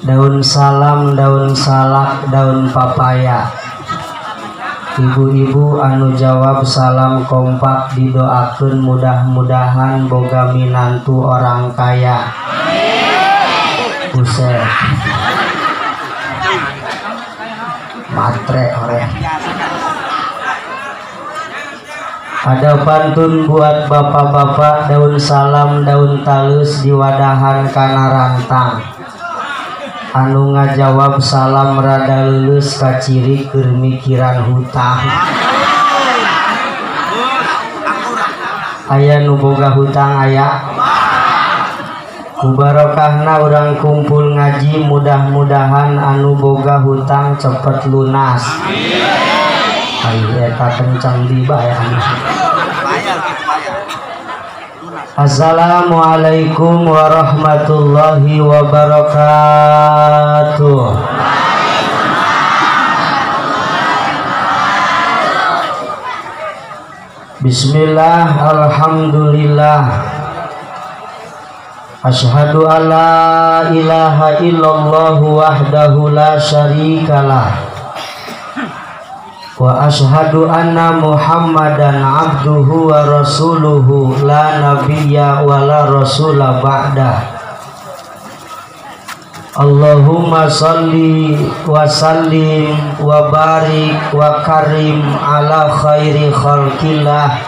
Daun salam, daun salak, daun papaya. Ibu-ibu anu jawab salam kompak didoakeun mudah-mudahan boga minantu orang kaya. Buset. Matre orang. Ada pantun buat bapak-bapak, daun salam, daun talus diwadahan kana rantang. Anu ngajawab salam rada lulus kaciri keur mikiran hutang. Aya nu boga hutang aya. Ku barokahna urang kumpul ngaji mudah-mudahan anu boga hutang cepet lunas. Ayo eta kencang dibayar. Assalamualaikum warahmatullahi wabarakatuh. Bismillah, alhamdulillah. Asyhadu an la ilaha illallah wahdahu la syarikalah. Wa asyhadu anna Muhammadan abduhu wa rasuluhu la nabiyya wa la rasula ba'dah. Allahumma salli wa sallim wa barik wa karim ala khairi khalqillah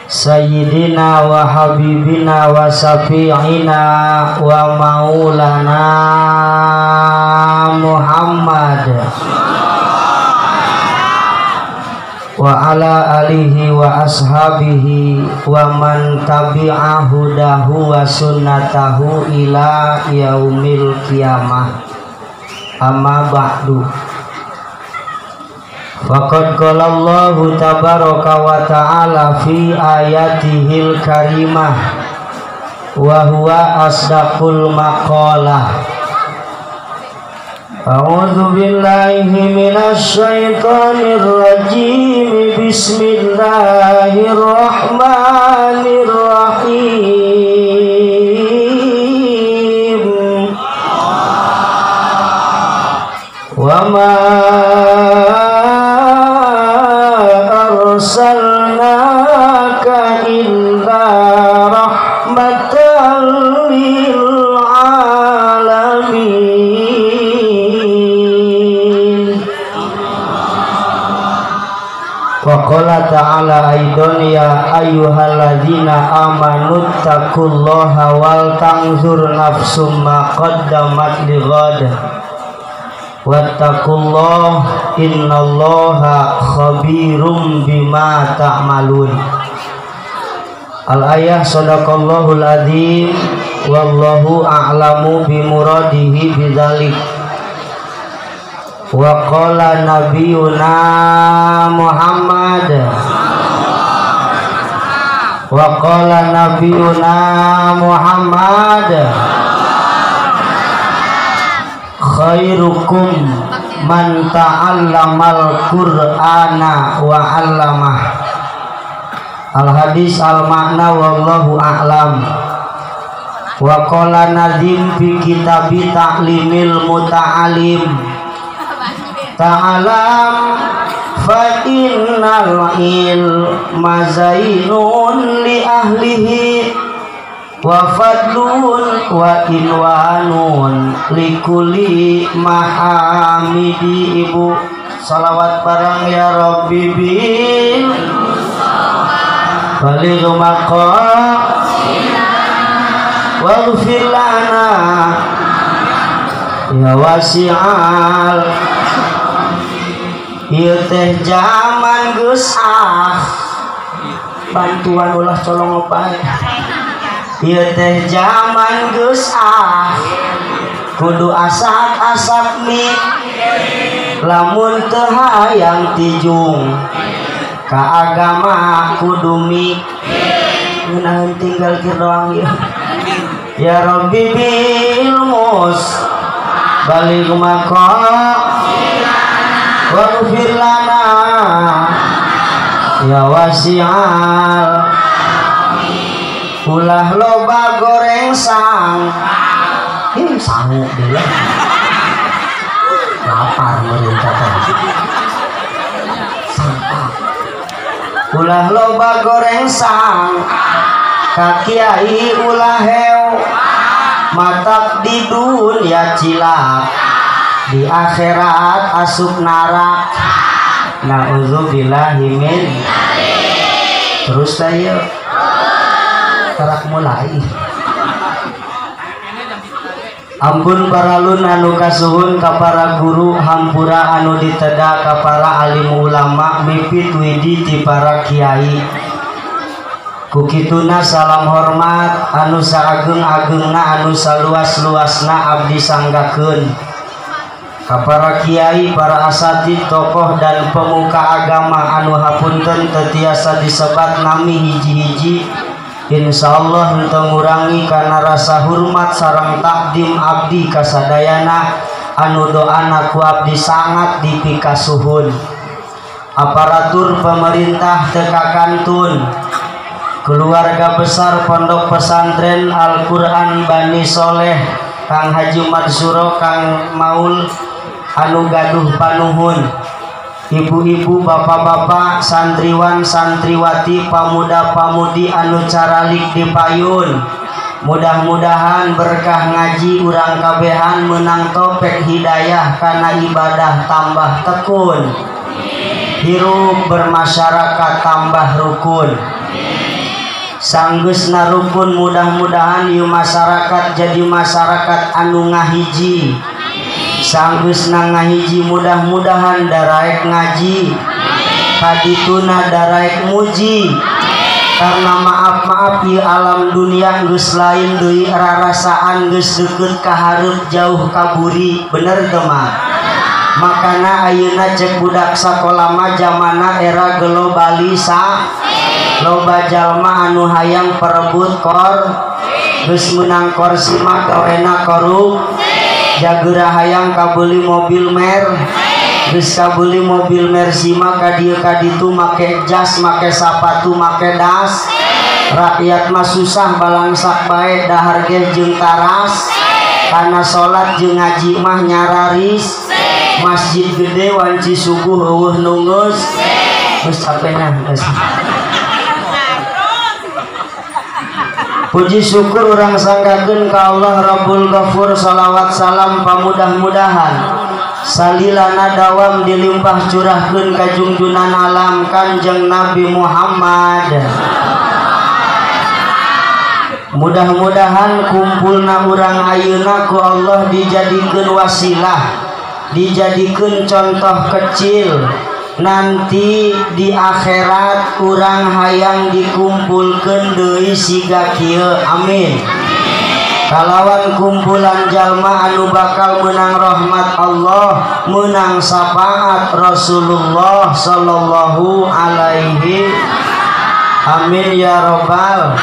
sayyidina wa habibina wa syafi'ina wa maulana Muhammad wa ala alihi wa ashabihi wa man tabi'a hudahu wa sunnatahu ila yaumil qiyamah. Amma ba'du. Faqad qala Allahu tabaraka wa ta'ala fi ayatihil karimah wa huwa asdaqul maqalah. A'udzu billahi minasy syaithanir rajim. Bismillahirrahmanirrahim. Wa ma arsalnaka illa rahmatan lil alamin. Wa qala ta'ala aidan ya ayyuhalladzina amanu taqullaha wal tanzur nafsum ma qaddamat lighad wattaqullaha innallaha khabirum bima ta'malun. Al ayah sadaqallahul azim wallahu a'lamu bimuradihi bidzalik. Wa qala nabiyuna Muhammad wa qala nabiyuna Muhammad khairukum man ta'allamal qur'ana wa 'allamah. Al hadis al makna wallahu a'lam. Wa qala nazim fi kitabi ta'limil muta'alim ta'alam fa innal ilma zainun li ahlihi wa fadlun wa inwanun likuli mahamidi. Ibu salawat barang ya Rabbi bil baligh maqam waghfir lana ya wasi'al. Ieu teh jaman geus ah bantuan ulah colong bae. Ieu teh jaman geus ah kudu asak-asak mik lamun teu hayang tijung ka agama kudu mik ngeunaheun tinggal kieu doang ieu. Ya Rabbi bil mus baligh maqam waghfir lana ya wasi'al. Ulah loba goreng sang Ih, sangu deui. Lapar meureun teh. Sangka. Ulah loba goreng sang. Ka kiai ulah heo. Matak di dunia cilak, di akhirat asup narak. Na'udzubillahi min. Terus saya terak mulai. Ampun paralun anu kasuhun ka para guru, hampura anu diteda ka para alim ulama, mipit widi ti para kiai. Kukituna salam hormat anu saageng-agengna anu saluas-luasna abdi sanggakeun ka para kiai, para asatid, tokoh dan pemuka agama anu hapunten teu tiasa disebat nami hiji-hiji. Insyaallah henteu ngurangi kana rasa hormat sareng takdim abdi kasadayana anu doana ku abdi sangat dipikasuhun. Aparatur pemerintah teu kakantun, keluarga besar Pondok Pesantren Al-Quran Bani Soleh Kang Haji Mansuro Kang Maul anu gaduh panuhun, ibu-ibu, bapak-bapak, santriwan, santriwati, pamuda-pamudi anu caralik di payun, mudah-mudahan berkah ngaji urang kabehan menang topek hidayah karena ibadah tambah tekun, hirup bermasyarakat tambah rukun. Sanggeusna rukun mudah-mudahan ieu masyarakat jadi masyarakat anu ngahiji. Sanggeusna ngahiji mudah-mudahan daraek ngaji, kadituna daraek muji. Karena maaf-maaf ieu alam dunia geus lain deui rarasaan geus deukeut ka hareup jauh ka buri, bener teu mah? Makana ayeuna cek budak sakola mah jamana era globalisa, loba jalma anu hayang perebut kor, geus meunang kursi mah gawena korup, jageura hayang kabeuli mobil mer, geus kabeuli mobil Mercy mah ka dieu ka ditu make jas, make sapatu, make das. Rakyat mah susah balangsak bae dahar ge jeung taras, kana salat jeung ngaji mah nyararis, masjid gede wanci subuh eueuh nunggus, geus capena geus. Puji syukur urang sanggakeun ka Allah Rabbul Ghafur, salawat salam pamudah-mudahan salilana dawam dilimpah curahkeun ka jungjunan alam Kanjeng Nabi Muhammad. Mudah-mudahan kumpulna urang ayeuna ku Allah dijadikeun wasilah, dijadikeun contoh kecil nanti di akhirat urang hayang dikumpulkeun deui siga kieu, amin. Kalawan kumpulan jalma anu bakal menang rahmat Allah, menang syafaat Rasulullah sallallahu alaihi, amin ya robbal.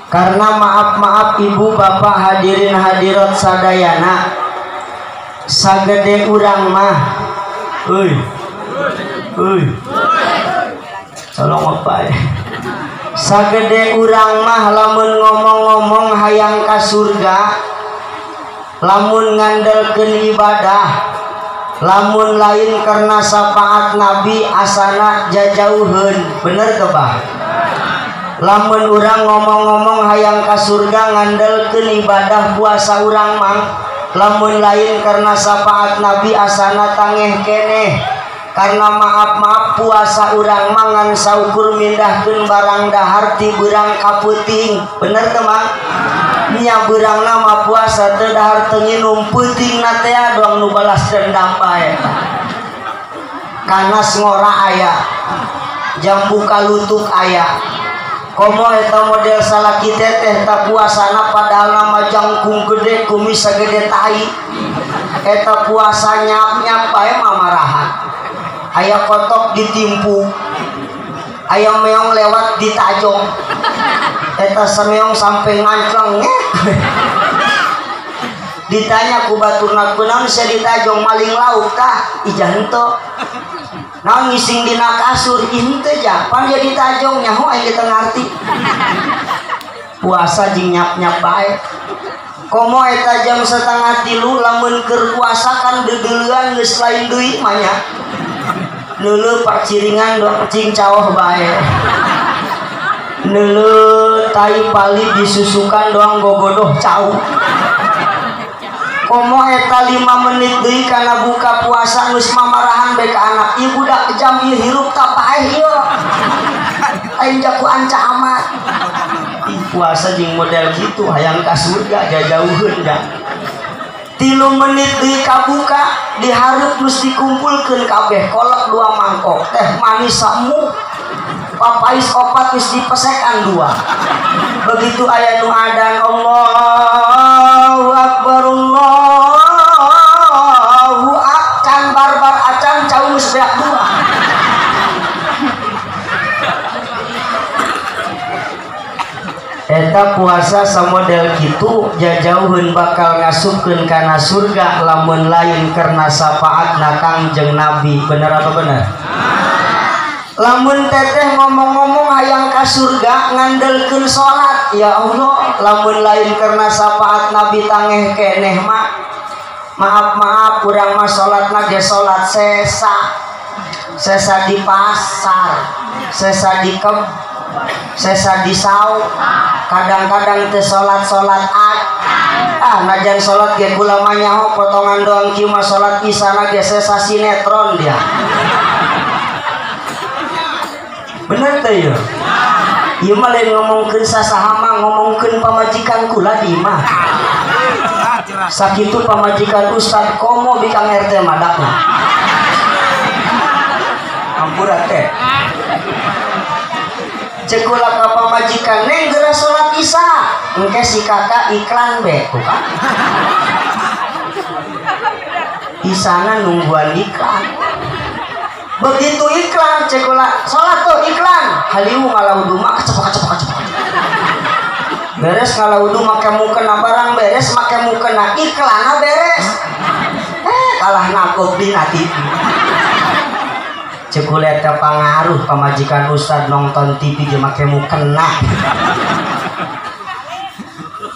Karena maaf-maaf ibu bapak hadirin hadirat sadayana, sagede urang mah, uy, uy, tolong apa ya? Sagede urang mah lamun ngomong-ngomong hayang ka surga, lamun ngandelkeun ibadah, lamun lain karena syafaat Nabi asana jajauheun, bener teu bah? Lamun urang ngomong-ngomong hayang ka surga ngandelkeun ibadah puasa urang mah, lamun lain karena syafaat Nabi asana tangeh keneh. Karena maaf-maaf puasa urang mangan saukur mindahkeun barang dahar ti beurang ka peuting, bener teu mang? Nya beurangna mah puasa teu dahar teu nginum, peutingna teh doang nu balas dendam bae. Kanas ngora aya, jambu kalutuk aya. Komo eta model salaki teteh tak puasana padahal nama jangkung gede kumis sagede tai. Eta puasa nyap-nyap bae mamarahan. Aya kotok ditimpu, ayam meong lewat ditajong, eta semeong sampai ngancleng. Ditanya ku baturna kunaon sia ditajong maling lauk tah ijah henteu. Naon ngising dina kasur ih henteu ja, pan dia ditajong nyaho aing teu ngarti. Puasa jeung nyap-nyap bae. Komo eta jam 2:30 lamun keur puasa kan deudeuleun geus lain deui mah nya. Neuleuh paciringan doang cing caoh bae. Neuleuh tai pali disusukan doang gogodoh cau. Komo eta 5 menit deui kana buka puasa geus mamarahan bae ka anak. Ieu budak jam ieu hirup ta paeh ieu. Aing jaku anca amat. Puasa jeung model kitu hayang ka surga jajauheun da. 3 menit deui kabuka dihareup geus dikumpulkeun kabeh kolak 2 mangkok teh manis samu papais 4 geus dipesekan 2. Begitu aya nu adan Allahu akbar Allahu akbar barbar acan cau geus beak 2. Eta puasa samodel kitu jajauheun bakal ngasupkeun kana surga lamun lain karena syafaatna Kangjeng Nabi. Bener apa bener? Lamun teteh ngomong-ngomong hayang ka surga ngandelkeun salat, ya Allah, lamun lain karena syafaat Nabi tangeh keneh mah. Maaf-maaf urang mah salatna ge salat sesa. Sesa di pasar, sesa di kebun, sesa di sau, kadang-kadang teu salat-salat najan salat ge kula mah nyaho potongan doang kieu mah salat isana ge sesa sinetron dia. Bener teh ieu? Ieu mah lain ngomongkeun sasaha mah, ngomongkeun pamajikan kula di imah. Sakitu pamajikan ustad komo bi Kang RT madakna. Ampura teh. Cekula ka pamajikan neng geura salat isya engke si kakak iklan be tuh kan isana nungguan iklan. Begitu iklan cekula salat tuh iklan haliu ngalaudu mah cepok cepok cepok beres ngalaudu make mukena barang beres make mukena iklanna beres kalah nagog dina TV. Cekula eta pangaruh pamajikan ustad nonton TV jeung make mukena.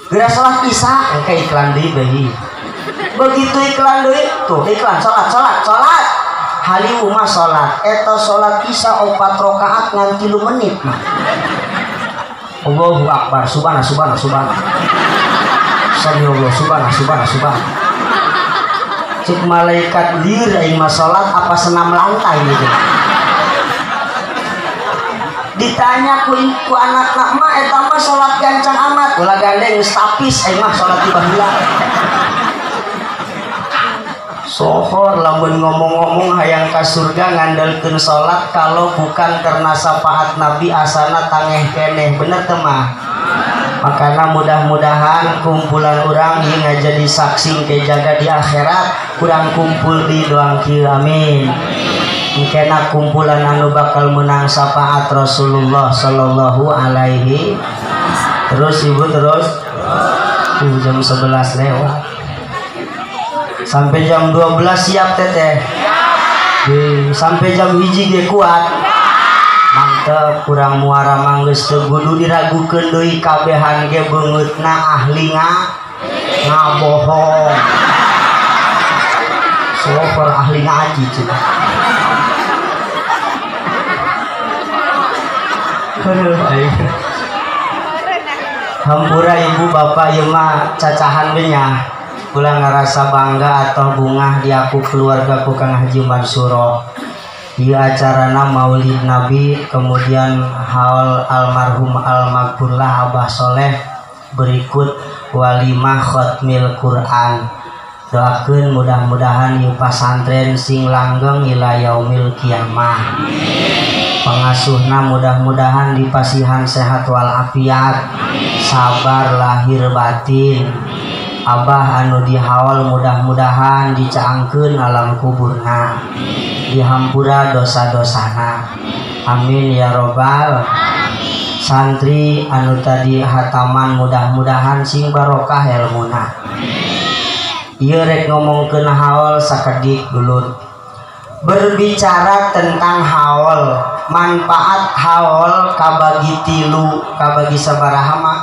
Geura salat isya engke iklan deui bae. Begitu iklan deui tuh iklan salat salat salat. Haliu mah salat eta salat isya 4 rakaat ngan 3 menit mah. Allahu akbar subhana subhana subhana. Subhanallah subhana subhana subhana. Cek malaikat liur aing mah salat apa senam lantai gitu. Ditanya ku anak-anak mah eta mah salat gancang amat. Ulah gandeng geus tapis aing mah salat di baheula. Sohor lamun ngomong-ngomong hayang ka surga ngandelkeun salat kalau bukan karena syafaat Nabi asana tangeh keneh. Bener teu mah? Makana mudah-mudahan kumpulan urang hingga jadi saksi ke jaga di akhirat kurang kumpul di doang kieu amin. Engkena kumpulan anu bakal menang syafaat Rasulullah sallallahu alaihi. Terus ibu terus jam 11 lewat sampai jam 12 siap teteh. Sampai jam 1 ge kuat. Mantep kurang muara manggeus teu kudu diragukeun deui kabehan ge beungeutna ahli ngabohong. Soper ahli ngaji cenah. Hampura ibu bapak ieu mah cacahan we nya. Kula ngarasa bangga atau bungah diaku keluarga ku Kang Haji Mansuro. Di acarana Maulid Nabi, kemudian haul almarhum almaghfurlah Abah Soleh, berikut walimah khotmil Quran. Doakeun mudah-mudahan ieu pasantren sing langgeng ila yaumil kiamah. Pengasuhna mudah-mudahan dipasihan sehat walafiat, sabar lahir batin. Abah anu dihaul mudah-mudahan dicaangkeun alam kuburna, dihampura dosa-dosana. Amin ya robbal. Santri anu tadi hataman mudah-mudahan sing barokah elmuna. Ieu rek ngomongkeun haul sakedik dulur. Berbicara tentang haul, manfaat haul kabagi tilu, kabagi sabaraha mah?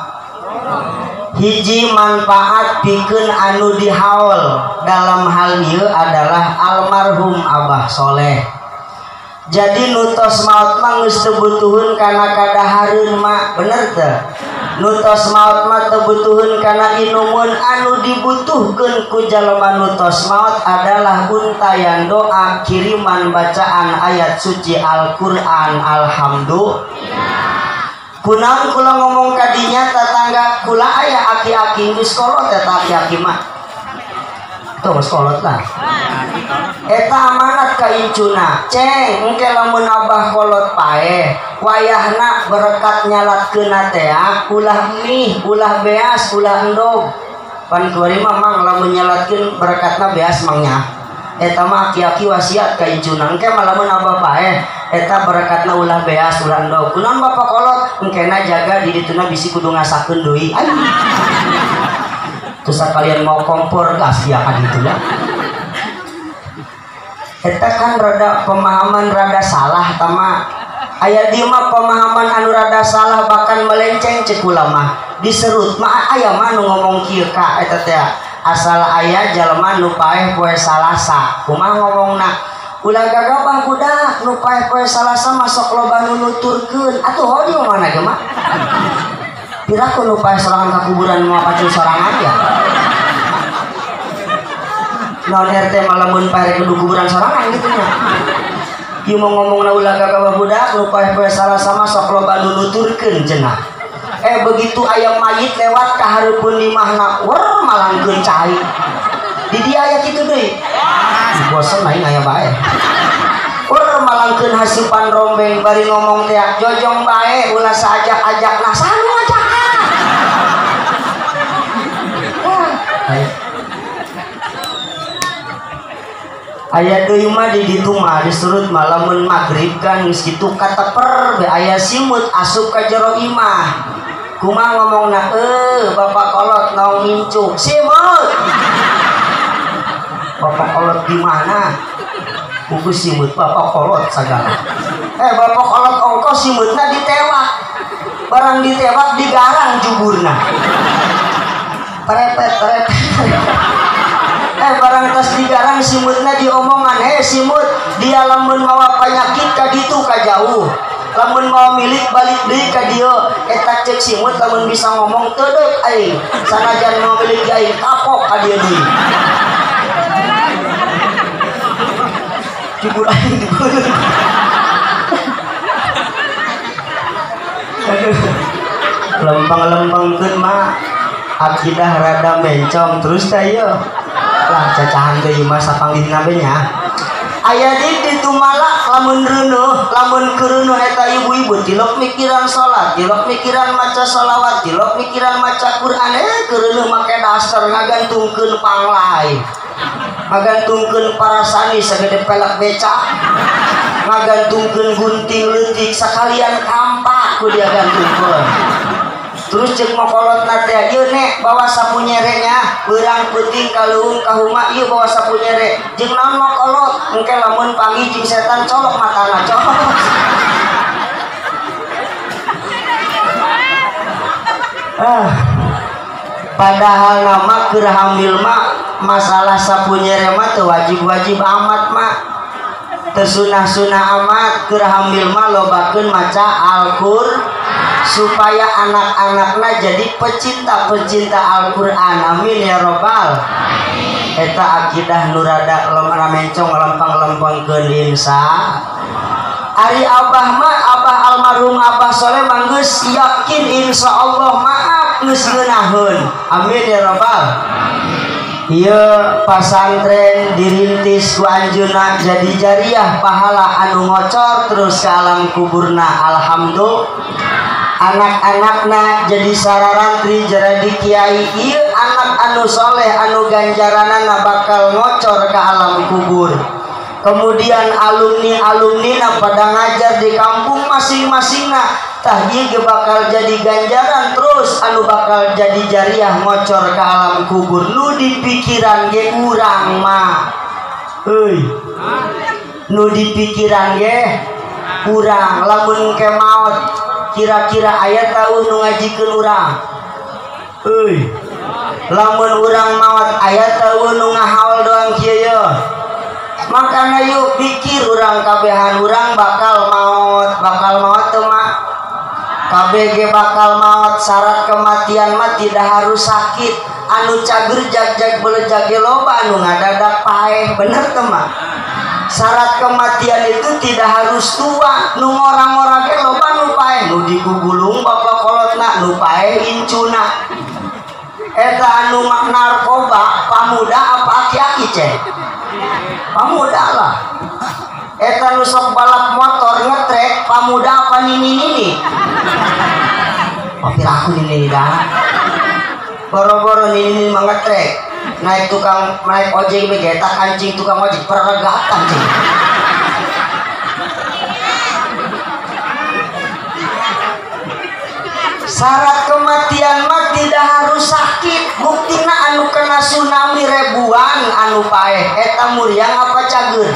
Hiji manfaat pikeun anu dihaul dalam hal ieu adalah almarhum Abah Soleh. Jadi nutos maot mah geus teu butuheun kana kadahareun mah, bener teu? Nutos maot mah teu butuheun kana inumun, anu dibutuhkeun ku jalma nutos maot adalah untayan doa, kiriman bacaan ayat suci Al-Qur'an. Alhamdulillah. Kunaon kula ngomong kadinya tetangga kula aya aki-aki geus kolot eta aki-aki mah. Tuh geus kolot lah. Eta amanat ka incuna. Ceng, engke lamun abah kolot paeh, wayahna berkat nyalatkeunna teh ulah mie, ulah beas, ulah endog. Pan kuari mah mang lamun nyalatkeun berekatna beas mangnya. Eta mah aki-aki wasiat ka incuna. Engke mah lamun abah paeh eta berekatna ulah beas ulah endog. Kunaon bapak kolot engkena jaga di dituna bisi kudu ngasakeun deui. Terus kalian mau kompor gas ya ka ditu ya. Eta kan rada pemahaman rada salah tama. Aya dieu mah pemahaman anu rada salah bahkan melenceng cek ulama. Diserut mah aya mah nu ngomong kieu ka eta teh. Asal aya jalma nu paeh poe Salasa. Kumaha ngomongna? Ulah gagabah budak nu paeh poe Salasa masuk loba nu nuturkeun. Atuh ho di mana ge mah? Piraku nu paeh sorangan ka kuburan moal pacul sorangan ya. Non RT malah mun paeh kudu kuburan sorangan gitu nya. Ieu mau ngomongna ulah gagabah budak nu paeh poe Salasa masuk loba nu nuturkeun cenah. Begitu ayam mayit lewat ka hareupeun imahna wer malangkeun cai. Di dia aya kitu deui. Bosen aing aya bae. Wer malangkeun hasupan rombeng bari ngomong teh jojong bae ulah saajak-ajakna saha nu ngajakan. Aya deui mah di ditu mah disurut mah lamun magrib kan geus kitu kateper be aya simut asup ka jero imah. Kumaha ngomongna bapak kolot naong ngincung simut. Bapak kolot di mana? Buku simut bapak kolot sagala. Bapak kolot ongko simutna ditewak. Barang ditewak digarang juburna. Prepet prepet. Barang tas digarang simutna diomongan, simut dia lamun mawa penyakit ka ditu ka jauh. Lamun mau milik balik deui ka dieu. Eta cek simut lamun bisa ngomong teudeuk aing. Sanajan mau milik aing kapok ka dieu deui. Jubur aing dibeuleum. Lempeng-lempengkeun mah akidah rada mencong terus teh ieu. Lah cacahan teh ieu mah sapanggihna be nya. Aya di ditu malak lamun reunuh, lamun keureunuh eta ibu-ibu tilok mikiran salat, tilok mikiran maca sholawat, tilok mikiran maca Quran, keureunuh make daster ngagantungkeun panglai. Ngagantungkeun parasani sagede pelek beca. Ngagantungkeun gunting leutik sakalian kampak ku dia gantungkeun. Terus cek mokolotna teh ieu nek bawa sapu nyerenya beurang peuting ka leuweung ka huma ieu bawa sapu nyere jeung naon mokolot engke lamun panggih jeung setan colok matana colok. Padahal nama keur hamil mah masalah sapu nyere mah teu wajib-wajib amat mah teu sunah-sunah amat keur hamil mah lobakeun maca Al-Qur'an supaya anak-anakna jadi pecinta-pecinta Al-Qur'an. Amin ya robbal. Eta akidah nu rada mencong lempeng-lempengkeun insya. Ari abah mah abah almarhum Abah Soleh mah geus yakin insya Allah maaf geus ngeunaheun. Amin ya robbal. Ieu pasantren dirintis ku anjeunna jadi jariah pahala anu ngocor terus ke alam kuburna. Alhamdulillah. Anak-anakna jadi sararantri jadi kiai. Ieu anak anu soleh anu ganjaranana bakal ngocor ke alam kubur. Kemudian alumni-alumnina pada ngajar di kampung masing-masingna tah ieu bakal jadi ganjaran terus anu bakal jadi jariah ngocor ke alam kubur. Nu dipikiran ge urang mah euy, nu dipikiran ge urang lamun ke maot kira-kira aya tahu nu ngajikeun urang. Euy. Lamun urang maot aya teu nu ngahaul doang kieu ye. Makana yuk pikir urang kabehan urang bakal maot teu mah. KBG bakal maot, syarat kematian mah tidak harus sakit. Anu cager jag-jag belejag ge loba anu ngadadak paeh, bener teu mah? Syarat kematian itu tidak harus tua. Nu ngora-ngora ge loba nu paeh, nu digugulung bapak kolotna, nu paeh incuna. Eta anu narkoba pamuda apa aki-aki ceh? Pamuda lah. Eta nu sok balap motor ngetrek pamuda apa nini-nini? Papir aku nini dah. Boro-boro nini mah ngetrek. Naik tukang naik ojek be eta kancing tukang ojek peregatan cing. Syarat kematian mah tidak harus sakit. Buktina anu kena tsunami ribuan anu paeh eta muriang apa cager?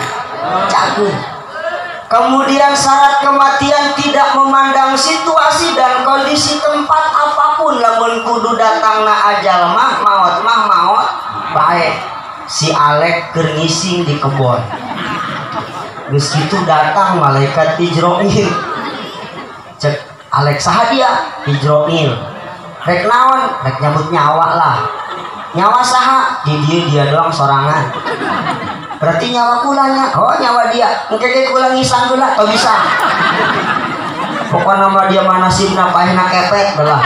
Cager. Kemudian syarat kematian tidak memandang situasi dan kondisi tempat apapun. Lamun kudu datangna ajal mah maot mah maot bae. Si Alek keur ngising di kebon. Geus kitu datang malaikat Ijroil. Cek Alek saha dia? Ijroil. Rek naon? Rek nyabut nyawa lah. Nyawa saha? Di dia dia doang sorangan. Berarti nyawa kulanya. Oh nyawa dia. Engke ge kula ngisang heula teu bisa. Pokona mah dia mah nasibna paehna kepet belah.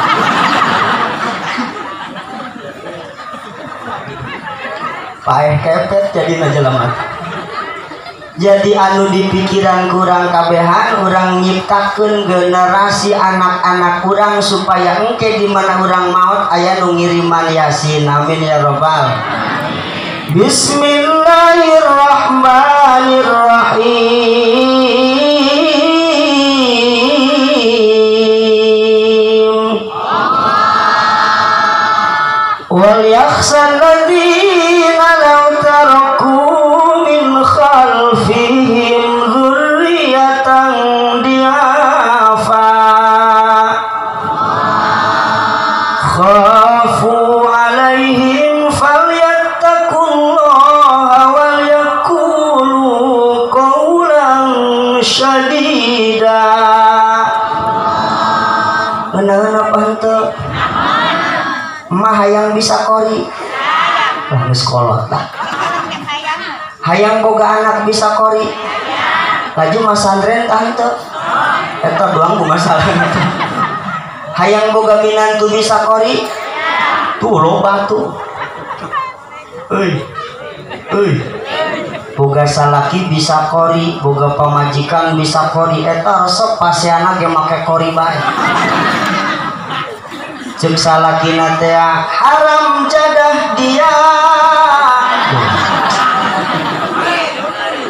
Paeh kepet jadi jelema. Jadi anu di pikiran kurang kabehan urang nyiptakeun generasi anak-anak kurang supaya engke di mana urang maot aya nu ngiriman Yasin. Amin ya robbal. Bismillahirrahmanirrahim. Wal yakhsal ladzina law taraku min khalfihim dzurriyyatan di'afa khafu alaihim falyattaqullaha wal yaqulu qawlan syadida. Bener apa henteu? Mah hayang bisa kori. Lah geus kolot lah. Hayang boga anak bisa kori. Laju masantren tah henteu? Eta doang ku masalahna. Hayang boga minantu bisa kori. Tuh loba tuh. Euy. Euy. Boga salaki bisa kori, boga pamajikan bisa kori. Eta resep paseana ge make kori bae. Ceuk salakina teh haram jadah dia.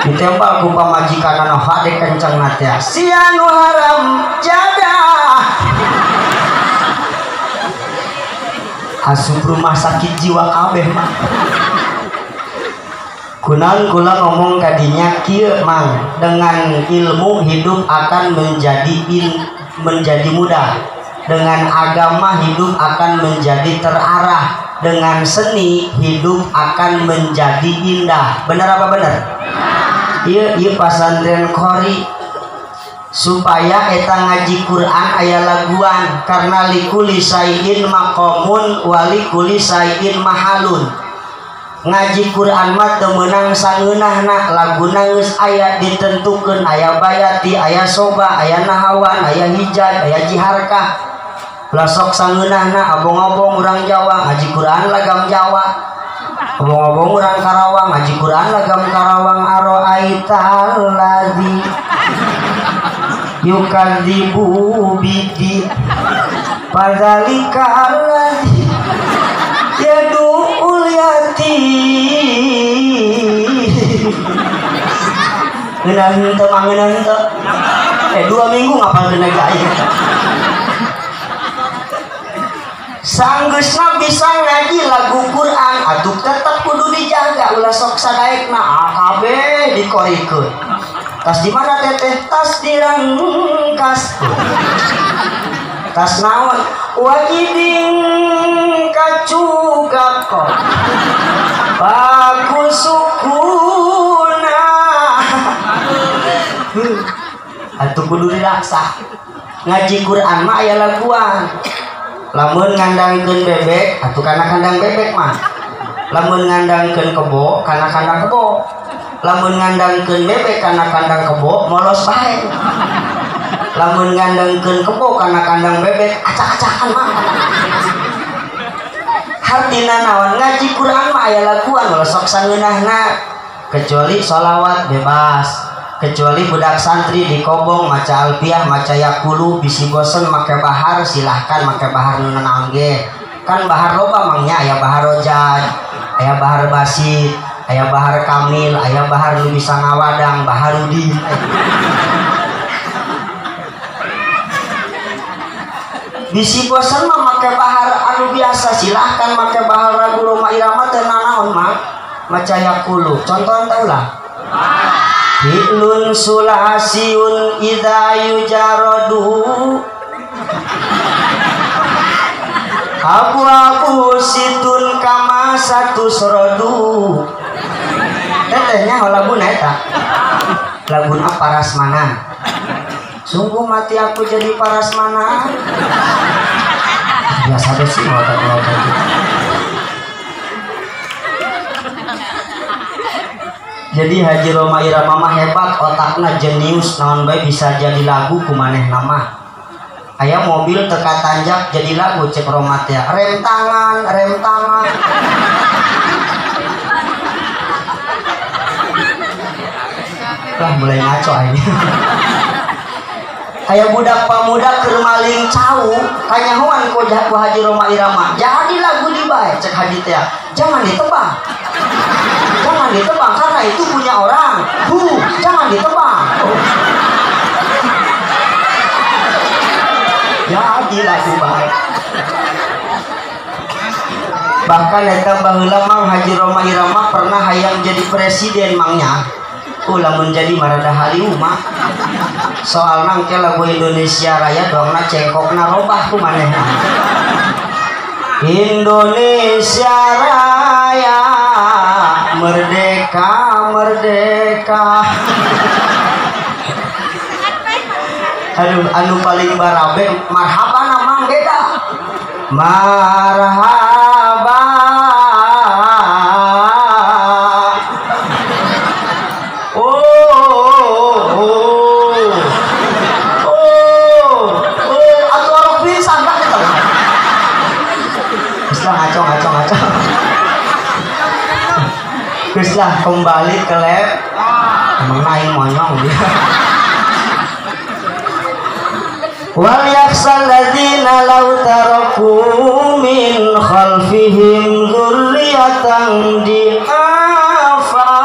Ditempel ku pamajikan anu hade kenceng teh. Sia nu haram jadah. Asup rumah sakit jiwa kabeh mah. Kunaon kula ngomong kadinya kieu mang, dengan ilmu hidup akan menjadi mudah. Dengan agama hidup akan menjadi terarah. Dengan seni hidup akan menjadi indah. Benar apa benar? Iya, iya pasantren kori supaya eta ngaji Quran aya laguan, karena likuli sayin maqamun walikuli sayin mahalun. Ngaji Quran mah teu meunang sangeunahna, laguna geus aya ditentukeun, aya bayati, aya soba, aya nahawan, aya hijab, aya jiharkah. Lasok sangeunahna abong-abong urang Jawa ngaji Quran lagam Jawa, abong-abong urang Karawang ngaji Quran lagam Karawang. Aro'aital ladzi yukadzibu bidi fadzalikal ladzi yadu'ul yatim. Ngeunah henteu mah ngeunah henteu. 2 minggu ngapalkeun lagi aing. Sanggeusna bisa ngaji lagu Quran atuh tetep kudu dijaga, ulah sok sadaekna kabeh dikorikeun. Tas di mana teteh? Tas dirangkas. Tas naon wajiding kacugak kok paku sukuna. Atuh kudu dilaksa ngaji Quran mah aya laguan. Lamun ngandangkeun bebek atuh kana kandang bebek mah, lamun ngandangkeun kebo kana kandang kebo, lamun ngandangkeun bebek kana kandang kebo molos bae, lamun ngandangkeun kebo kana kandang bebek acak-acakan mah. Hartina naon ngaji Quran mah aya laguan ulah sok sangeunahna, kecuali sholawat bebas, kecuali budak santri di kobong maca alfiah maca yakulu bisi bosen make bahar silahkan make bahar nu naon ge, kan bahar loba mangnya, aya bahar rojad, aya bahar basit, aya bahar kamil, aya bahar nu bisa ngawadang, baharudin. Bisi bosen mah make bahar anu biasa silahkan make bahar ragu Roma Irama teu nanaon mah maca yakulu. Contohan teh ulah fi'lun sulasiun idza yujaradu abu-abu situn kama satu srodu. Tetehnya laguna eta laguna parasmanan. Sungguh mati aku jadi parasmanan. Biasa deh sih ngotot-ngotot. Jadi Haji Rhoma Irama mah hebat, otakna jenius, naon bae bisa jadi lagu kumanehna mah. Aya mobil teka tanjak jadi lagu cek Rhoma teh, rem tangan, rem tangan. Lah mulai ngaco aing. Aya budak pamuda keur maling cau, kanyahoan ku Haji Rhoma Irama. Jadi lagu di bae cek Haji teh, jangan ditebang. Jangan ditebang karena itu punya orang. Jangan ditebang. Jadi lagu baik. Bahkan eta baheula Mang Haji Rhoma Irama pernah hayang jadi presiden mangnya. Ulah menjadi marada haliu mah. Soalna engke lagu Indonesia Raya doangna cengkokna robah ku manehna. Indonesia Raya merdeka merdeka. Aduh anu paling barabe marhaba namang beda. Marhaba. Oh oh oh oh oh atuh orok pisan kan eta. Geus lah ngaco ngaco ngaco. Geus lah kembali ke lab. Emang aing monyong dia. Wal yakhsal ladzina law taraku min khalfihim dzurriyyatan di'afa.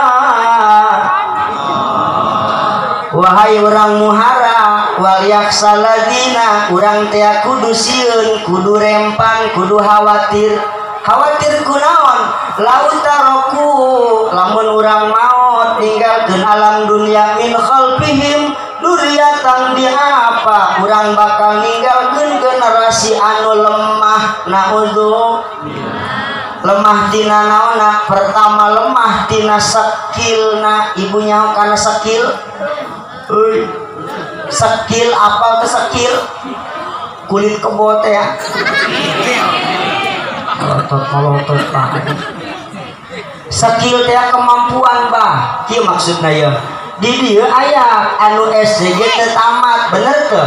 Wahai urang muhara, wal yakhsal ladzina, urang teh kudu sieun, kudu rempan, kudu khawatir. Khawatir kunaon? Law taraku, lamun urang maot ninggalkeun alam dunia min khalfihim dzurriyyatan di'afa, urang bakal ninggalkeun generasi anu lemah. Naudzu lemah tina naonna? Pertama lemah tina skillna. Ibunya kana skill? Euy, skill apa teh skill? Kulit kebo teh ya. Molotot pak. Skill teh kemampuan bah. Kieu maksudna ieu. Di dieu aya anu SDG teu tamat, bener teu?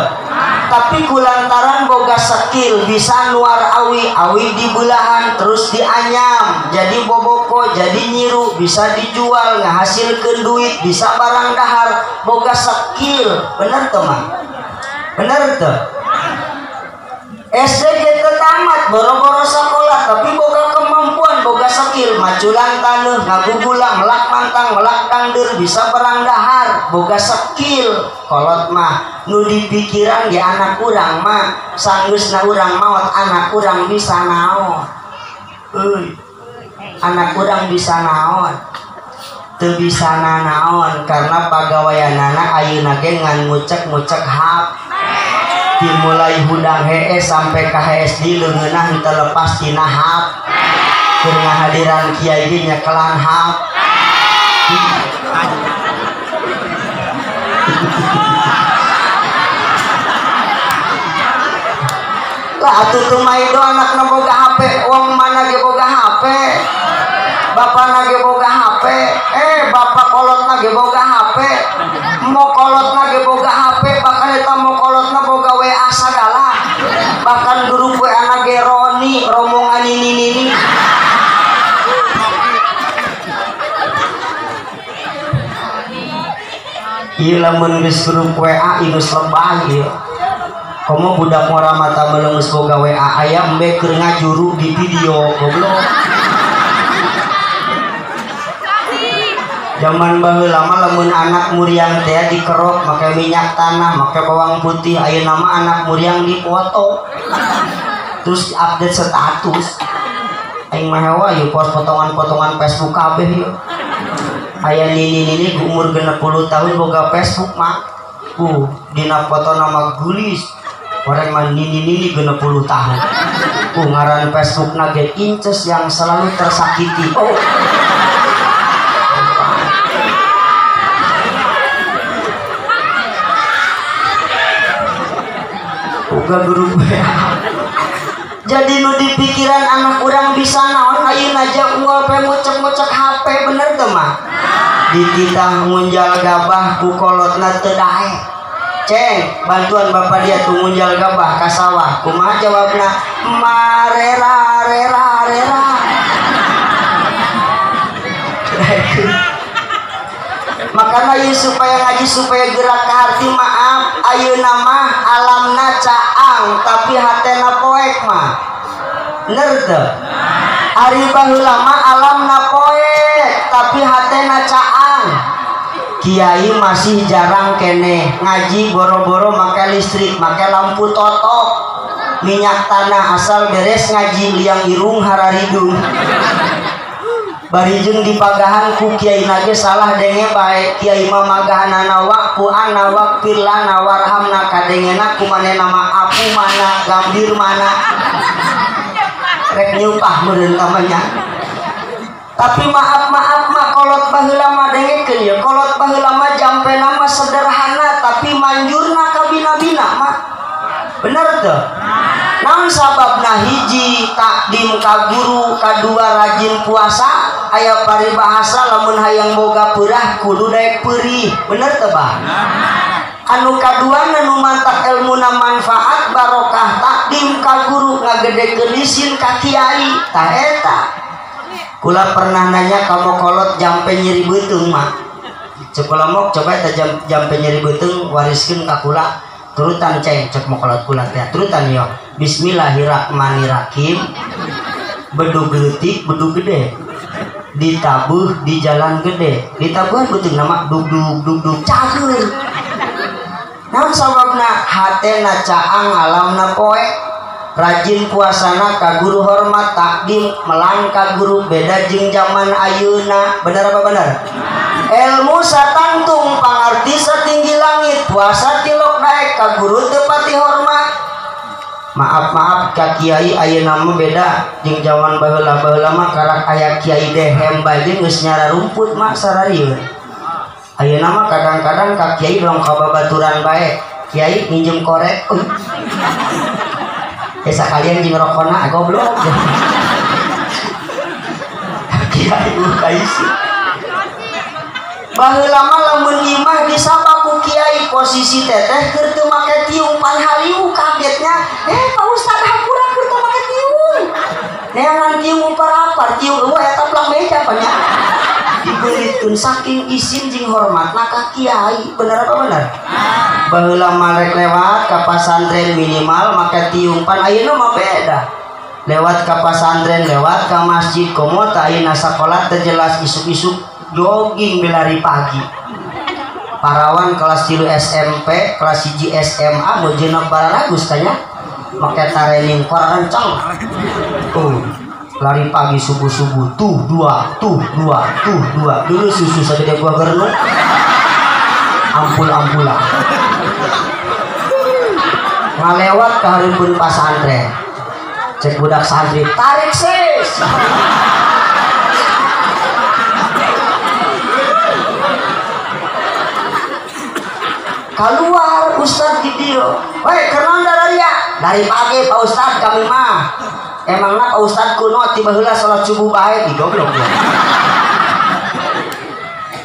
Tapi kulantaran boga skill bisa nuar awi, awi dibelahan terus dianyam, jadi boboko, jadi nyiru, bisa dijual, ngahasilkeun duit, bisa barang dahar, boga skill, bener teu mah? Bener teu? SDG teu tamat, boro-boro sekolah, tapi boga kemampuan, boga skill, maculan taneuh, ngagugula, melak mantang, melak tangdir, bisa perang dahar, boga skill. Kolot mah nu dipikiran di anak urang mah, sanggeusna urang maot anak urang bisa naon. Euy, anak urang bisa naon? Teu bisa nanaon karena pagaweanana ayeuna ge ngan ngucek-ngucek HP. Dimulai hudang hees sampai ka hees di leungeunah henteu lepas tina HP. Keur ngahadiran kiai ge nyekelan HP. Lah atuh teu maido anakna boga HP, wong mana ge boga HP. Bapana ge boga HP, bapak kolotna ge boga HP, mo kolotna ge boga HP, bahkan eta mo kolotna boga WA sagala, bahkan grup WA na ge Roni, rombongan ini nini. Ieu lamun geus grup WA ieu geus lebay ieu. Komo budak ngora mata meuleuh geus boga WA aya embe keur ngajuru di video goblok. Zaman baheula mah lamun anak muriang teh dikerok make minyak tanah, make bawang putih, ayeuna mah anak muriang dipoto. Terus update status. Aing mah hewa ieu post potongan-potongan Facebook kabeh ieu. Aya nini-nini umur 60 tahun boga Facebook mah. Dina foto nama geulis. Orang mah nini-nini 60 tahun. Ngaran Facebookna ge Inces yang selalu tersakiti. Oh. Boga grup WA. Jadi nu di pikiran anak urang bisa naon ayeuna aja unggal pe ngucek-ngucek HP bener teu mah. Dititah ngunjal gabah ku kolotna teu daek. Ceng, bantuan bapak dia tuh ngunjal gabah ka sawah. Kumaha jawabna? Marera rera rera. Makanya ieu supaya ngaji supaya gerak ke hati maaf ayeuna mah alamna caang tapi hatena poek mah. Bener teu? Ari baheula mah alamna poek tapi hatena caang. Kiai masih jarang keneh ngaji boro-boro make listrik, make lampu totok, minyak tanah asal beres ngaji liang irung hararidung. Bari jeung dipagahan ku kiai nage salah denge bae kiai mah magahanana waktu ana wakfir lana warhamna kadengena ku manehna mah apu mana gambir mana rek nyumpah meureun tamanya. Tapi maaf maaf mah kolot baheula mah dengekeun ya kolot baheula mah jampena mah sederhana tapi manjurna ka bina-bina mah. Bener teu? Naon sababna hiji takdim ka guru, kadua rajin puasa, aya paribahasa lamun hayang boga peurah kudu daek peurih. Bener teu bah? Anu kadua nu mantak elmuna manfaat barokah takdim ka guru ngagedekeun lisin ka kiai. Tah eta. Kula pernah nanya ka mokolot jampe nyeri beuteung mah. Cek kula mok coba eta jampe nyeri beuteung wariskeun ka kula. Turutan ceng cek mokolot kula teh turutan yo. Bismillahirrahmanirrahim. Bedug leutik bedug gede. Ditabuh di jalan gede. Ditabuhan beuteung nama dug dug dug dug cager. Naon sababna hatena caang alamna poek. Rajin puasana ka guru hormat takdim melangkah guru beda jeung zaman ayeuna. Bener apa bener? Ilmu satangtung pangarti satinggi langit puasa tilok daek ka guru teu pati hormat. Maaf maaf ka kiai ayeuna mah beda jeung zaman baheula. Baheula mah karak aya kiai dehem bae ge geus nyara rumput mah sararieun. Ayeuna mah kadang-kadang ka kiai dong ka babaturan bae. Kiai minjem korek. Sakalian jeung rokona goblok. Kiai kaisi. Baheula mah lamun imah disapa ku kiai posisi teteh keur teu make tiung pan haliu kagetnya. Pak Ustad hampura keur teu make tiung. Neangan tiung upar-apar tiung eueuh eta plang meja nya. Dibeuritkeun saking isin jeung hormatna ka kiai. Bener apa bener? Baheula mah rek lewat ka pasantren minimal make tiung pan ayeuna mah beda. Lewat ka pasantren, lewat ka masjid komo tah ayeuna sakola teu jelas isuk-isuk jogging bilari pagi. Parawan kelas 3 SMP, kelas 1 SMA meujeuna bararagus tanya make tarening korancang. Lari pagi subuh-subuh tuh dua, tuh dua, tuh dua. Dulu susu sagede gua gernu. Ampul-ampulan. Ngalewat ka hareupeun pasantren. Cek budak santri, tarik sis. Keluar ustad di dieu. Woi, kenaon dararia? Dari pagi Pak Ustad kami mah. Emangna Pak Ustad kuno tiba heula salat subuh bae digoblok dia.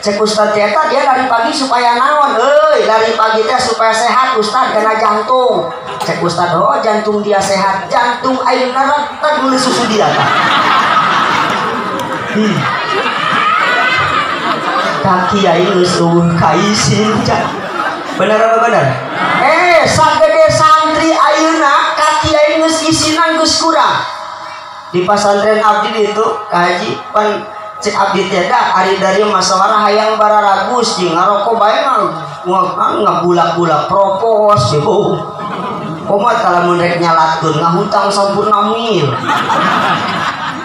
Cek ustad eta dia lari pagi supaya naon? Euy, lari pagi teh supaya sehat ustad kena jantung. Cek ustad, oh jantung dia sehat, jantung aing retak meuli susu dia tah. Kaki aing geus eueuh kaisin. Bener apa bener? Sagede santri ayeuna kaki aing geus isinan geus kurang. Di pasantren abdi itu kaji pan cek abdi teh da ari dari masawara hayang bararagus jeung ngaroko bae ngabulak-bulak propos gitu. Komat lamun rek nyalatkeun ngahutang sampurna mil.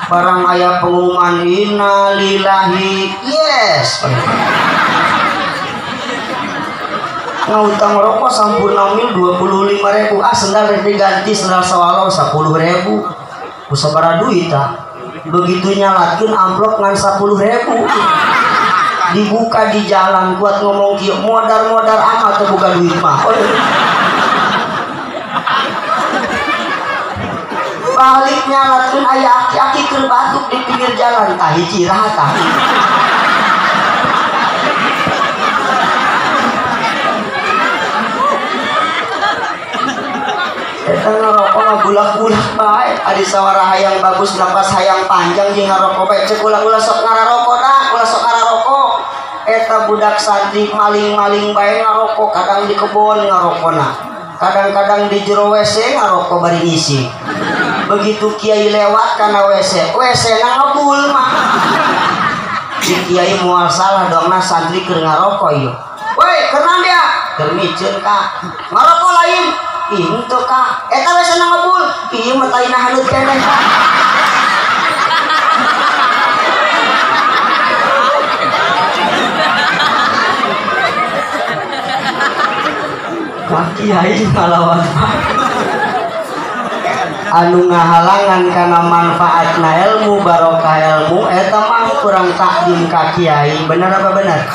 Barang aya pengumuman innalillahi yes. Ngutang rokok sampurna mil 25.000, ah sendal rek diganti sendal sawalo 10.000. Ku sabaraha duit tah. Begitu nyalatkeun amplop ngan 10.000. Dibuka di jalan kuat ngomong kieu modar-modar amat teu boga duit mah. Balik nyalatkeun aya aki-aki keur batuk di pinggir jalan tah hiji raha tah. Eta ngarokok ngabulak-bulak bae ari sawara hayang bagus napas hayang panjang jeung ngarokok bae cek ulah-ulah sok ngararokok dah ulah sok ngararokok. Eta budak santri maling-maling bae ngarokok, kadang di kebon ngarokona, kadang-kadang di jero WC ngarokok bari ngisi. Begitu kiai lewat kana WC, WC na ngebul mah. Si kiai moal salah dongna santri keur ngarokok ieu. Woi, kenaon dia? Keur miceun ka. Ngarokok lain. Ih, henteu ka. Eta WC na ngebul. Ieu mah taina haneut keneh ka. Ka kiai ngalawan anu ngahalangan kana manfaatna ilmu barokah ilmu eta mah kurang takdim ka kiai. Bener apa bener?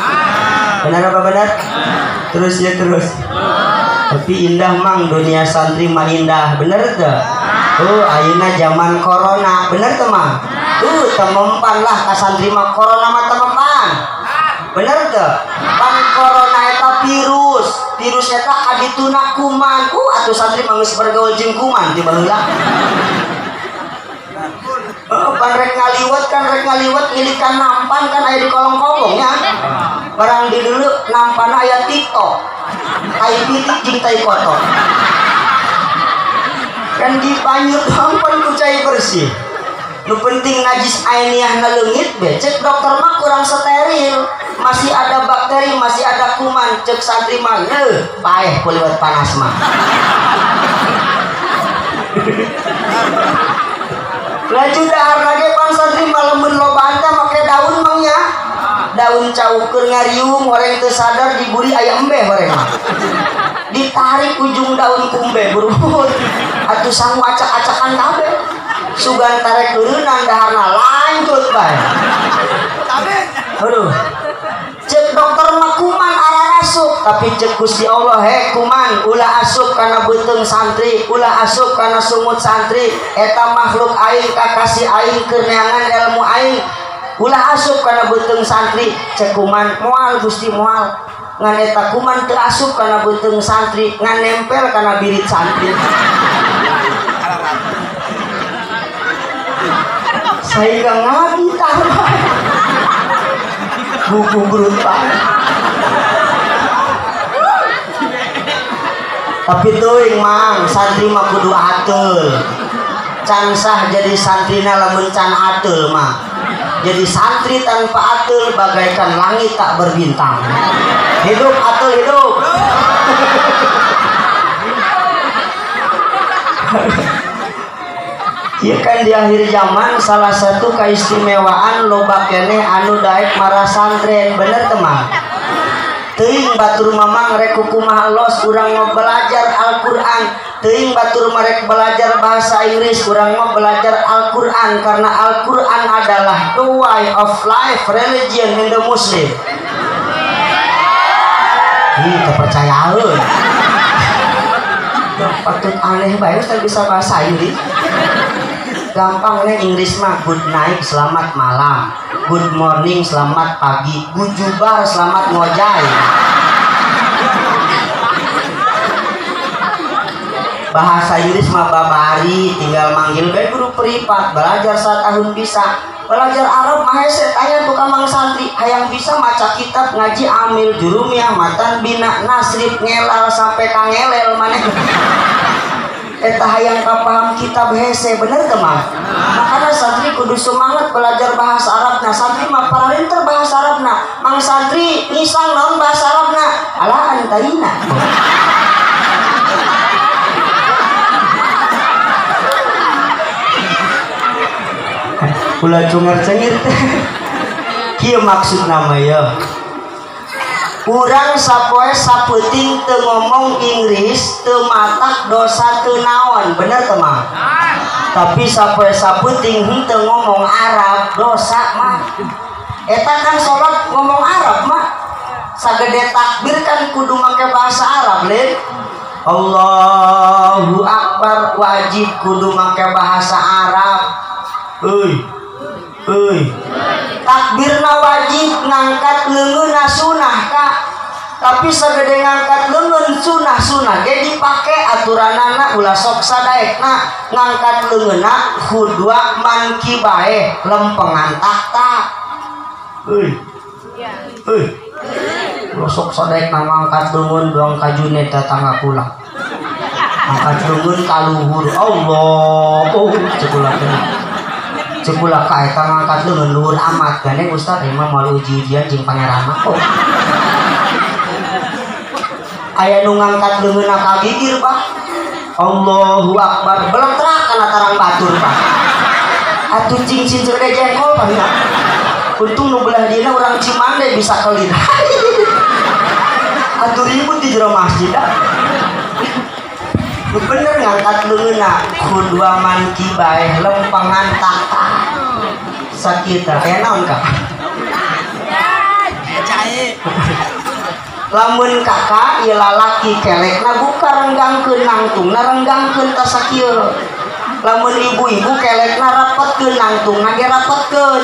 Bener apa bener? Terus ya terus. Tapi indah mang dunia santri mah indah, bener teu? Ayeuna zaman corona, bener teu mang? Temempan lah ka santri mah corona mah temempan. Bener teu? Pan corona eta virus, virus eta kadituna kuman. Atuh santri mah geus bergaul jeung kuman ti baheula. Pan rek ngaliwet kan rek ngaliwet ngilikan nampan kan aya di kolong kobong nya. Barang di dulu nampan aya TikTok. Tai pitik jeung tai kotor. Kan dipanyut nampan ku cai bersih. Nu penting najis ainiah leungit be, cek dokter mah kurang steril, masih ada bakteri, masih ada kuman, cek santri mah ngeuh paeh ku liwat panas mah. Laju dahar lagi pan santri mah lamun lobaan teh make daun mang nya. Daun cau keur ngariung horeng teu sadar diburi aya embe horeng mah. Ditarik ujung daun kumbe burubur. Atuh sangu acak-acakan kabeh. Sugan tarek turunan daharna lanjut bae. Aduh. Cek dokter mah kuman ararasup, tapi cek Gusti Allah he kuman ulah asup kana beuteung santri, ulah asup kana sumut santri, eta makhluk aing kakasih aing keur neangan ilmu aing. Ulah asup kana beuteung santri, cek kuman moal Gusti moal. Ngan eta kuman teu asup kana beuteung santri, ngan nempel kana birit santri. Saya ngabi taruh buku berupa. Tapi teuing mang santri mah kudu ateul. Can sah jadi santrina lamun can ateul mah. Jadi santri tanpa ateul bagaikan langit tak berbintang. Hidup ateul hidup. Iya kan di akhir zaman salah satu keistimewaan loba keneh anu daek marasantren, bener teman? Teu Teuing batur mamang rek kumaha los urang mah belajar Al-Qur'an. Teuing batur mah rek belajar bahasa Inggris, urang mah belajar Al-Qur'an karena Al-Qur'an adalah the way of life, religion in the Muslim. Ih, kepercayaan. Patut aneh bae ustaz bisa bahasa Inggris. Gampang nih Inggris mah, good night selamat malam, good morning selamat pagi, gujubar selamat ngojay. Bahasa Inggris mah babari, tinggal manggil bae guru privat, belajar setahun bisa. Belajar Arab mah hese, tanya tukang mang santri, hayang bisa maca kitab ngaji amil jurumiyah matan bina nasrib ngelal sampai kangelel maneh. Eta hayang kapaham kitab hese, bener teu mah? Makanya santri kudu semangat belajar bahasa Arabna. Santri mah pararinter bahasa Arabna. Mang santri ngisang naon bahasa Arabna? Alah antaina. Ulah cungar cengir teh. Kieu maksudna mah ya. Urang sapoe sapeuting teu ngomong Inggris teu matak dosa teu naon, bener teu mah? Tapi sapoe sapeuting henteu ngomong Arab dosa mah. Eta kan salat ngomong Arab mah. Sagede takbir kan kudu make bahasa Arab lain. Allahu Akbar wajib kudu make bahasa Arab. Euy. Euy. Takbirna wajib ngangkat leungeunna sunah kak. Tapi sagede ngangkat leungeun sunah-sunah ge dipake aturanana ulah sok sadaekna ngangkat leungeunna khudwa mankibae lempengan tahta. Euy. Euy. Ulah sok sadaekna ngangkat leungeun doang ka Junet tetangga kula. Angkat leungeun ka luhur. Allah. Oh, cekula teh. Cekula ka eta ngangkat leungeun luhur amat gandeng ustaz emang moal uji-ujian jeung pangeran mah. Oh. Aya nu ngangkat leungeunna ka gigir Pak. Allahu Akbar beletrak kana tarang batur Pak. Atuh cing-cing segede jengkol Pak ya. Untung nu belah dieuna urang Cimande bisa kelir. Atuh ribut di jero masjid ah. Nu bener ngangkat leungeunna khudwa mankibae lempengan tahta. Sakita kayak naon kak? Lamun kakak ieu lalaki kelekna buka renggangkeun nangtungna renggangkeun ta sakieu. Lamun ibu-ibu kelekna rapetkeun nangtungna ge rapetkeun.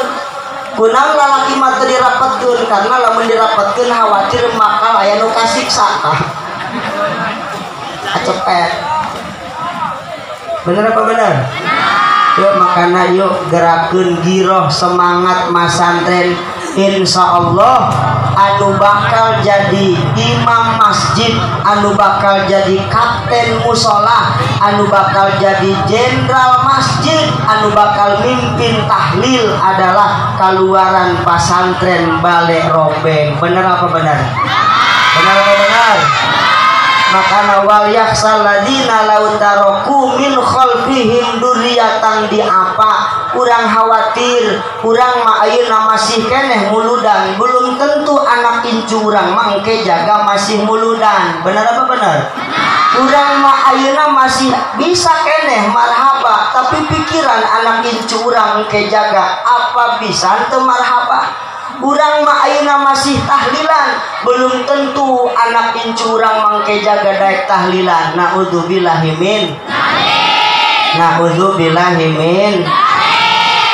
Kunaon lalaki mah teu dirapetkeun karena lamun dirapetkeun khawatir bakal aya nu kasiksa. Acepet. Bener apa bener? Yuk makana yuk gerakeun giroh semangat masantren. Insya Allah anu bakal jadi imam masjid, anu bakal jadi kapten musola, anu bakal jadi jenderal masjid, anu bakal mimpin tahlil adalah kaluaran pasantren Bale Rombeng. Bener apa bener? Bener apa bener? Makana wal yakhsal ladina law taraku min khalfihim dzurriatan di apa urang khawatir urang mah ayeuna masih keneh muludan, belum tentu anak incu urang mah engke jaga masih muludan. Bener apa bener? Urang mah ayeuna masih bisa keneh marhaba, tapi pikiran anak incu urang engke jaga apa bisa teu marhaba. Urang mah ayeuna masih tahlilan, belum tentu anak incu urang mangke jaga daek tahlilan. Naudzubillahi min. Naudzubillahi min.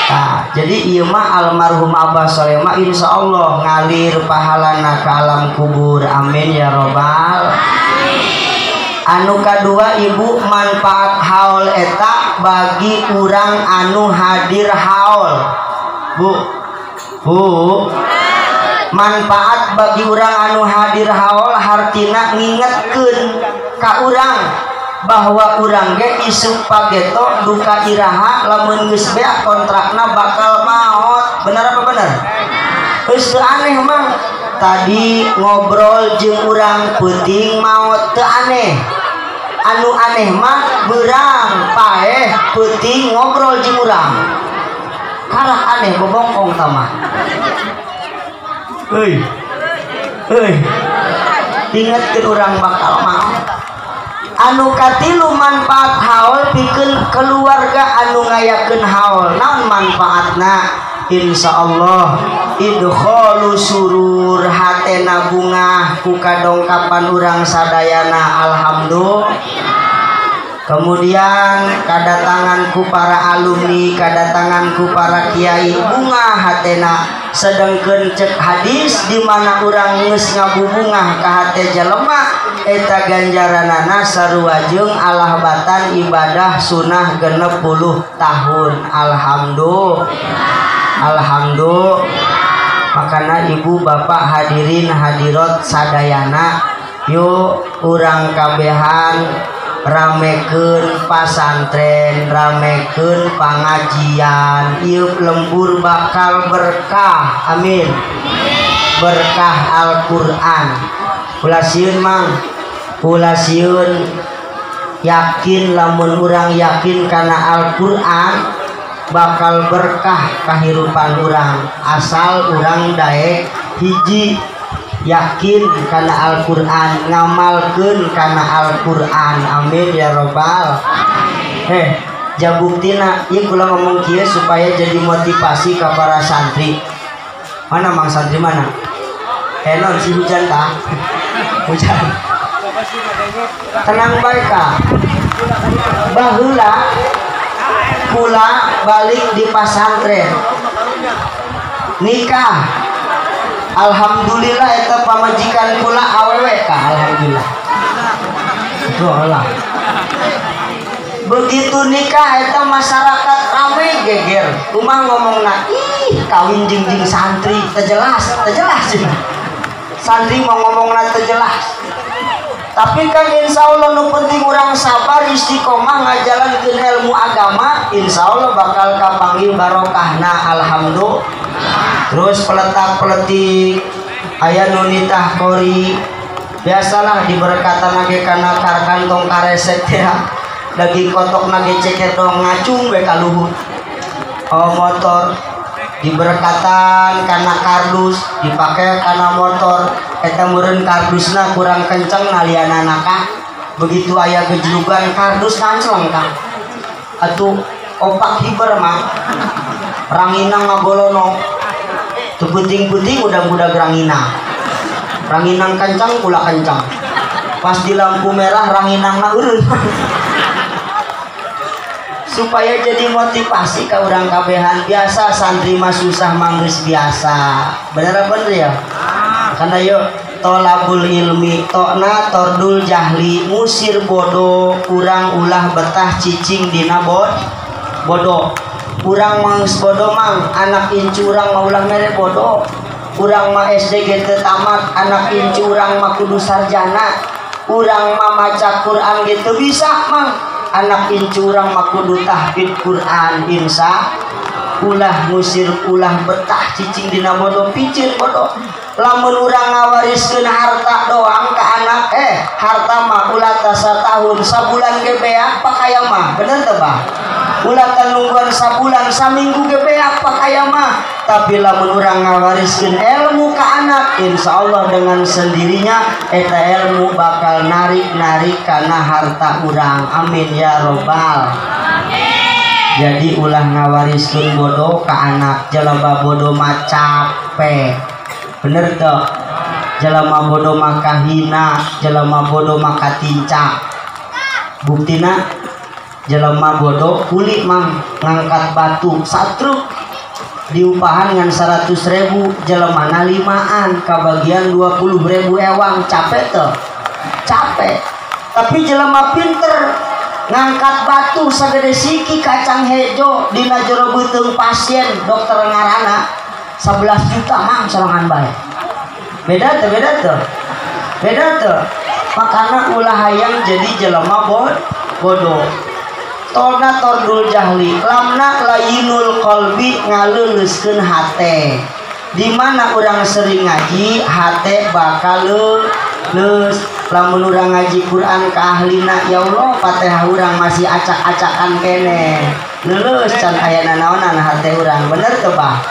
Nah, jadi ieu mah almarhum Abah Soleh mah insyaallah ngalir pahalana ka alam kubur. Amin ya robbal. Anu kadua ibu manfaat haul eta bagi urang anu hadir haul. Bu, Bu, manfaat bagi urang anu hadir haul hartina ngingetkeun ka urang bahwa urang ge isuk pageto duka iraha lamun geus beak kontrakna bakal maot. Bener apa bener? Geus teu aneh mah tadi ngobrol jeung urang peuting maot teu aneh. Anu aneh mah beurang paeh peuting ngobrol jeung urang. Karak aneh bobongkong tama. Euy. Euy. Diingetkeun urang bakal maot. Anu katilu manfaat haul pikeun keluarga anu ngayakeun haul. Naon manfaatna? Insyaallah idkholu surur hatena bungah ku kadongkapan urang sadayana alhamdulillah. Kemudian kadatangan ku para alumni, kadatangan ku para kiai bungah hatena. Sedengkeun cek hadis di mana urang geus ngabubungah ka hate jelema eta ganjaranana sarua jeung alah batan ibadah sunah 60 tahun. Alhamdulillah. Alhamdulillah. Makana ibu bapak hadirin hadirat sadayana, yuk urang kabehan ramekeun pasantren, ramekeun pangajian, ieu lembur bakal berkah. Amin. Berkah Al-Qur'an. Ulah sieun mang, ulah sieun, yakin lamun urang yakin kana Al-Qur'an bakal berkah kahirupan urang asal urang daek hiji yakin kana Al-Qur'an, ngamalkeun kana Al-Qur'an. Amin ya robbal. Jabuktina ieu kula ngomong kieu supaya jadi motivasi ka para santri. Mana mang santri mana? Non si hujan tah. Hujan. Tenang bae ka. Baheula kula balik di pasantren nikah, alhamdulillah eta pamajikan kula awewe ka, alhamdulillah. Dolah. Begitu nikah eta masyarakat rame geger, rumah ngomongna ih kawin jeung santri, teu jelas santri mau ngomongna teu jelas. Tapi kan insya Allah nu penting urang sabar istiqomah ngajalankeun ilmu agama, insya Allah bakal kapanggil barokahna. Alhamdulillah. Terus peletak-peletik aya nu nitah kori, biasalah diberkatan lagi kana kantong karesek ya, daging kotok nage ceker dong ngacung we ka luhur. Oh motor diberkatan kana kardus dipakai kana motor, eta meureun kardusna kurang kenceng nalianana ka, begitu aya gejlugan kardus ngancleng ka atuh opak hiber mah ranginang ngagolono teu penting-penting udah-udah ranginang, ranginang kencang kula kencang, pas di lampu merah ranginangna eureun. Supaya jadi motivasi ke urang kabehan. Biasa santri mah susah manggeus biasa, bener bener ya. Karena yuk tolabul ilmi tokna tordul jahli, musir bodoh urang ulah betah cicing dina bodoh. Urang manggeus bodoh mang, anak incu urang mah ulah mere bodoh. Urang mah SD ge teu tamat, anak incu urang mah kudu sarjana. Urang mah maca Quran ge teu bisa mang, anak incu urang mah kudu tahfidz Quran. Insya ulah ngusir ulah betah cicing dina bodoh, piceun bodoh. Lamun urang ngawariskeun harta doang ka anak, harta mah ulah tah satahun sabulan ge beak pakaya mah, bener teu bah? Ulah tah nungguan sabulan saminggu ge beak pakaya mah. Tapi lamun urang ngawariskeun ilmu ka anak, insyaallah dengan sendirinya eta ilmu bakal narik-narik kana harta urang. Amin ya robbal. Jadi ulah ngawariskeun bodoh ka anak, jelema bodoh mah capek, bener toh? Jelema bodoh mah kahina, jelema bodoh mah katincak. Buktina jelema bodoh kuli mang ngangkat batu satruk diupahan ngan 100.000, jelemana 5an kabagian 20.000 ewang, capek toh? Capek. Tapi jelema pinter ngangkat batu sagede siki kacang hejo dina jero beuteung pasien dokter ngarana 11 juta mang sorangan bae. Beda tuh, beda tuh, beda tuh. Makana ulah hayang jadi jelema bodoh. Tolna tordul jahli, lamna layinul qalbi, ngaleuleuskeun hate. Di mana urang sering ngaji, hate bakal leus. Lamun urang ngaji Quran ka ahlina, ya Allah Fatihah urang masih acak-acakan kene. Leuleus can aya nanaonan hate urang, bener teu bah?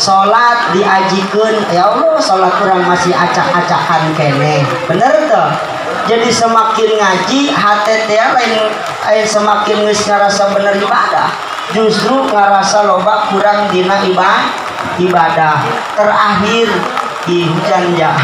Salat diajikeun, ya Allah salat urang masih acak-acakan keneh. Bener teu? Jadi semakin ngaji hate teh lain semakin geus ngarasa bener ibadah, justru ngarasa loba kurang dina ibadah. Terakhir di hujan ja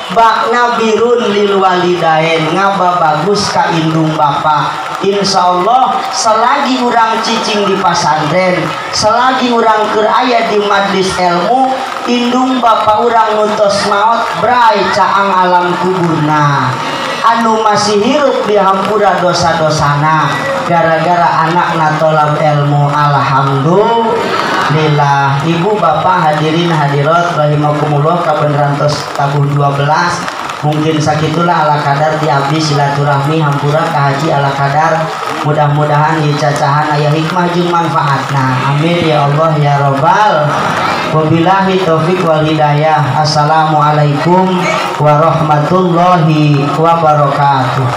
bakna birun lil walidain, ngaba bagus ka indung bapa. Insyaallah selagi urang cicing di pasantren, selagi urang keur aya di majlis ilmu, indung bapa urang nutos maot bray caang alam kuburna. Anu masih hirup dihampura dosa-dosana gara-gara anakna tolab ilmu. Alhamdulillah. Ibu bapak hadirin hadirat rahimakumullah, kabeneran tos tabuh 12. Mungkin sakitulah ala kadar di abdi silaturahmi hampura ka haji ala kadar. Mudah-mudahan ieu cacahan aya hikmah jeung manfaatna. Amin ya Allah ya robbal. Wabillahi taufik wal hidayah. Assalamualaikum warahmatullahi wabarakatuh.